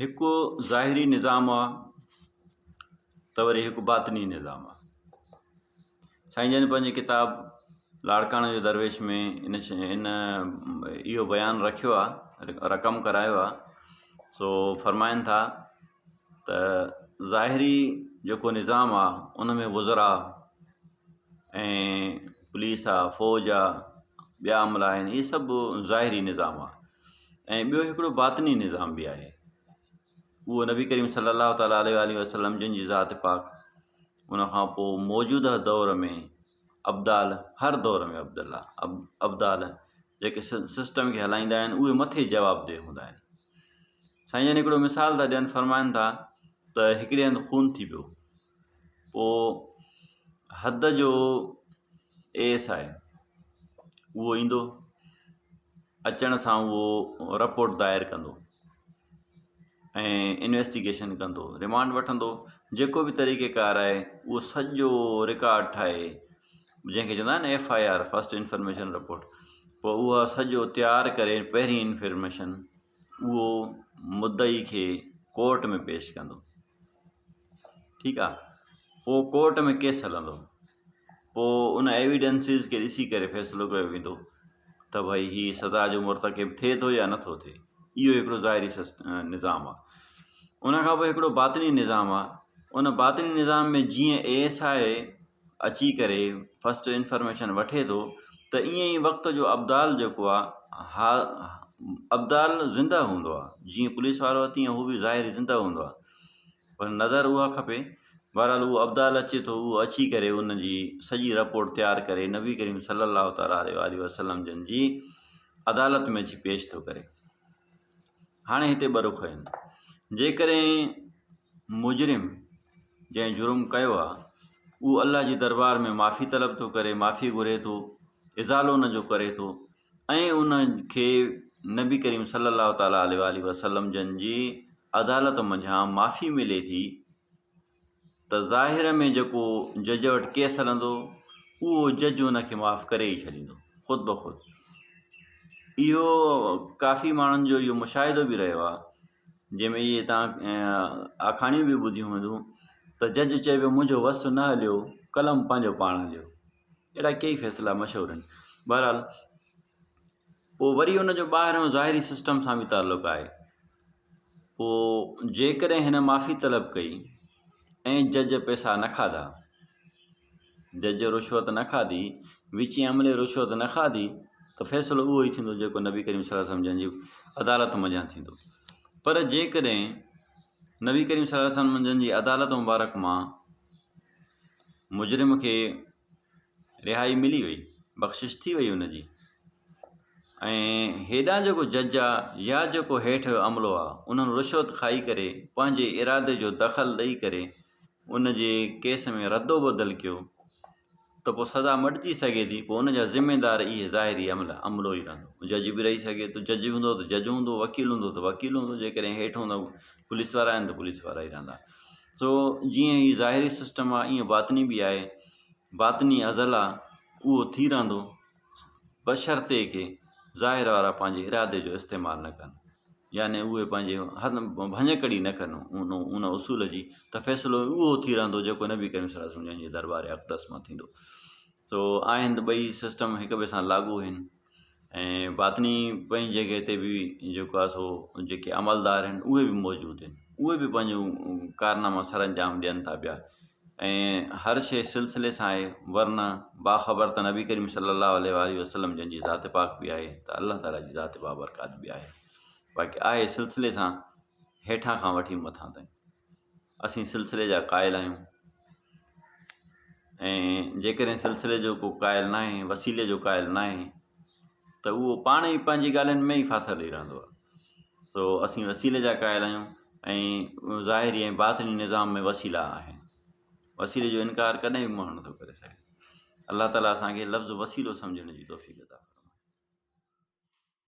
هڪ ظاهري نظام آ ته وري هڪ باطني نظام آ. سائين جن پنهنجي ڪتاب لاڙڪاڻي جو درويش ۾ ان ان اهو بيان رکيو آ رقم ڪرايو آ سو فرمائن ٿا ته ظاهري جيڪو نظام آ ان ۾ وزراء ۽ پوليس آ فوج آ ٻيا عملا آهن اهي سڀ ظاهري نظام آ ۽ ٻيو هڪڙو باطني نظام به آهي اهو نبي ڪريم صلي الله تعالٰي عليه وآله وسلم جن جي ذات پاڪ ان کان پوء موجوده دور ۾ ابدال هر دور ۾ عبدالله ابدال جيڪي سسٽم کي هلائيندا آهن اهي مٿي جوابده هوندا آهن سائين جن هڪڙو مثال ٿا ڏين فرمائن ٿا ته هڪڙي هنڌ خون ٿي پيو پوء حد جو اي ايس I اهو ايندو اچڻ سان اهو رپورٽ دائر ڪندو ۽ انويسٽيگيشن ڪندو رمانڊ وٺندو جيڪو به طريقي ڪار آهي اهو سڄو رڪارڊ ٺاهي جنهن کي چوندا آهن F I R first information report پوء اها سڄو تيار ڪري پهرين انفارميشن اهو مدعي کي ڪورٽ ۾ پيش ڪندو ٺيڪ آ پوء ڪورٽ ۾ ڪيس هلندو پوء ان ايويڊنسز کي ڏسي ڪري فيصلو ڪيو ويندو ته ڀئي هي سزا جو مرتڪب ٿئي ٿو يا نٿو ٿئي اهو هڪڙو ظاهري نظام آ ان کان پوء هڪڙو باطني نظام آ ان باطني نظام ۾ جيئن اي ايس I اچي ڪري فرسٽ انفارميشن وٺي ٿو ته ائين ئي وقت جو ابدال جيڪو آ ها ابدال زنده هوندو آ جيئن پوليس وارو آ تيئن هو به ظاهري زنده هوندو آ پر نظر اها کپي بهرحال اهو ابدال اچي ٿو اهو اچي ڪري ان جي سڄي رپورٽ تيار ڪري نبي ڪريم صلي الله تعالٰي عليه وآله وسلم جن جي عدالت ۾ اچي پيش ٿو ڪري هاڻي هتي ٻه رخ آهن. جيڪڏهن مجرم جنهن جرم ڪيو آهي اهو الله جي دربار ۾ معافي طلب ٿو ڪري، معافي گهري ٿو، ازالو ان جو ڪري ٿو ۽ ان کي نبي ڪريم صلي الله تعالٰي عليه وآله وسلم جن جي عدالت منجهان معافي ملي ٿي ته ظاهر ۾ جيڪو جج وٽ ڪيس هلندو اهو جج ان کي معاف ڪري ئي ڇڏيندو خود بخود اهو ڪافي ماڻهن جو اهو مشاهدو به رهيو آهي جنهن ۾ اهي تان آکاڻيون به ٻڌيون هونديون ته جج چئي پيو منهنجو وس نه هليو قلم پنهنجو پاڻ هليو اهڙا ڪيئي فيصلا مشهور آهن بهرحال پوء وري ان جو ٻاهريون ظاهري سسٽم سان به تعلق آهي پوء جيڪڏهن هن معافي طلب ڪئي ۽ جج پئسا نه کاڌا، جج رشوت نه کاڌي، وچين عملي رشوت نه کاڌي ته فيصلو اهو ئي ٿيندو جيڪو نبي ڪريم صلي الله عليه وسلم جن جي عدالت منجهان ٿيندو. پر جيڪڏهن نبي ڪريم صلي الله عليه وسلم جن جي عدالت مبارڪ مان مجرم کي رهائي ملي وئي، بخشش ٿي وئي ان جي ۽ هيڏانهن جيڪو جج آ يا جيڪو هيٺ عملو آ انهن رشوت کائي ڪري پنهنجي ارادي جو دخل ڏئي ڪري ان جي ڪيس ۾ ردو بدل ڪيو ته پوء سزا مٽجي سگهي ٿي پوء ان جا ذميدار اهي ظاهري عمل عملو ئي رهندو جج به رهي سگهي ٿو جج هوندو ته جج هوندو وڪيل هوندو ته وڪيل هوندو جيڪڏهن هيٺ هوندو پوليس وارا آهن ته پوليس وارا ئي رهندا سو جيئن هي ظاهري سسٽم آ ائين باطني به آهي باطني ازل آ اهو ٿي رهندو بشرطيڪ ظاهر وارا پنهنجي ارادي جو استعمال نه ڪن يعني اهي پنهنجي ڀڃڪڙي نه ڪن ان اصول جي ته فيصلو اهو ٿي رهندو جيڪو نبي ڪريم صلي الله عليه وسلم جن جي دربار اقدس مان ٿيندو سو آهن ته ٻئي سسٽم هڪ ٻئي سان لاڳو آهن ۽ باطني پنهنجي جڳهه تي به جيڪو آهي سو جيڪي عملدار آهن اهي به موجود آهن اهي به پنهنجون ڪارناما سر انجام ڏين ٿا پيا ۽ هر شيء سلسلي سان آهي ورنه باخبر ته نبي ڪريم صلي الله عليه وآله وسلم جن جي ذات پاڪ به آهي ته الله تعالي جي ذات بابرڪات به آهي باقي آهي سلسلي سان هيٺان کان وٺي مٿان تائين اسين سلسلي جا قائل آهيون ۽ جيڪڏهن سلسلي جو ڪو قائل ناهي وسيلي جو قائل ناهي ته اهو پاڻ ئي پنهنجي ڳالهين ۾ ئي ڦاٿل ئي رهندو آهي سو اسين وسيلي جا قائل آهيون ۽ ظاهري ۽ باطني نظام ۾ وسيلا آهن وسيلي جو انڪار ڪڏهن به ماڻهو نٿو ڪري سگهي الله تعاليٰ اسانکي لفظ وسيلو سمجهڻ جي توفيق عطا.